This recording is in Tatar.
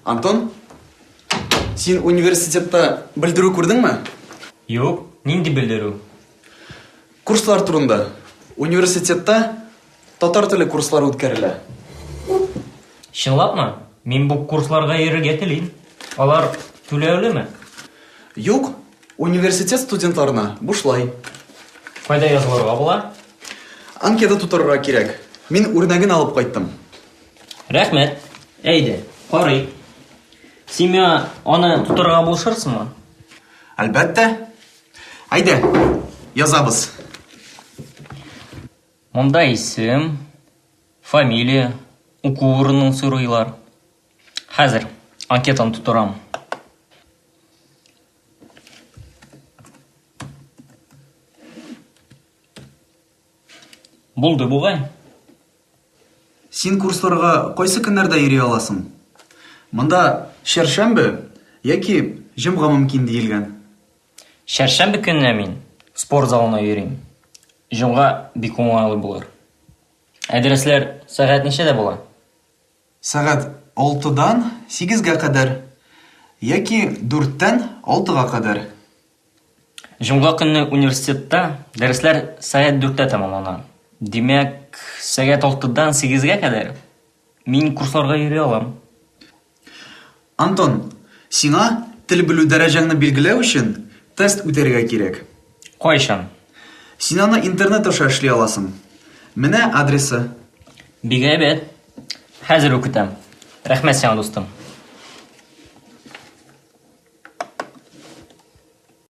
Антон, син университетта белдерү күрдеңме? Юк, нинди белдерү? Курслар турында. Университетта татар теле курслары үткәрелә. Чынлапмы? Мин бу курсларга йөрергә телим. Алар түләүлеме? Юк, университет студентларына бушлай. Кайда язылырга була? Анкета тутырырга кирәк. Мин үрнәген алып кайттым. Рәхмәт. Әйдә, карыйк. Син миңа аны тутырырга булышырсыңмы? Әлбәттә. Әйдә, язабыз. Монда исем, фамилия, уку урынын сорыйлар. Хәзер анкетаны тутырам. Булды бугай. Син курсларга кайсы көннәрдә йөри аласың? Монда чәршәмбе яки җомга мөмкин диелгән. Чәршәмбе көнне мин спорт залына йөрим. Җомга бик уңайлы булыр. Ә дәресләр сәгать ничәдә була? Сәгать алтыдан сигезгә кадәр яки дүрттән алтыга кадәр. Җомга көнне университетта дәресләр сәгать дүрттә тәмамлана. Димәк, сәгать алтыдан сигезгә кадәр мин курсларга йөри алам. Антон, сиңа тел белү дәрәҗәңне билгеләү өчен тест үтәргә кирәк. Кайчан? Син аны интернет аша эшли аласың. Менә адресы. Бик әйбәт. Хәзер үк үтәм. Рәхмәт сиңа, дустым.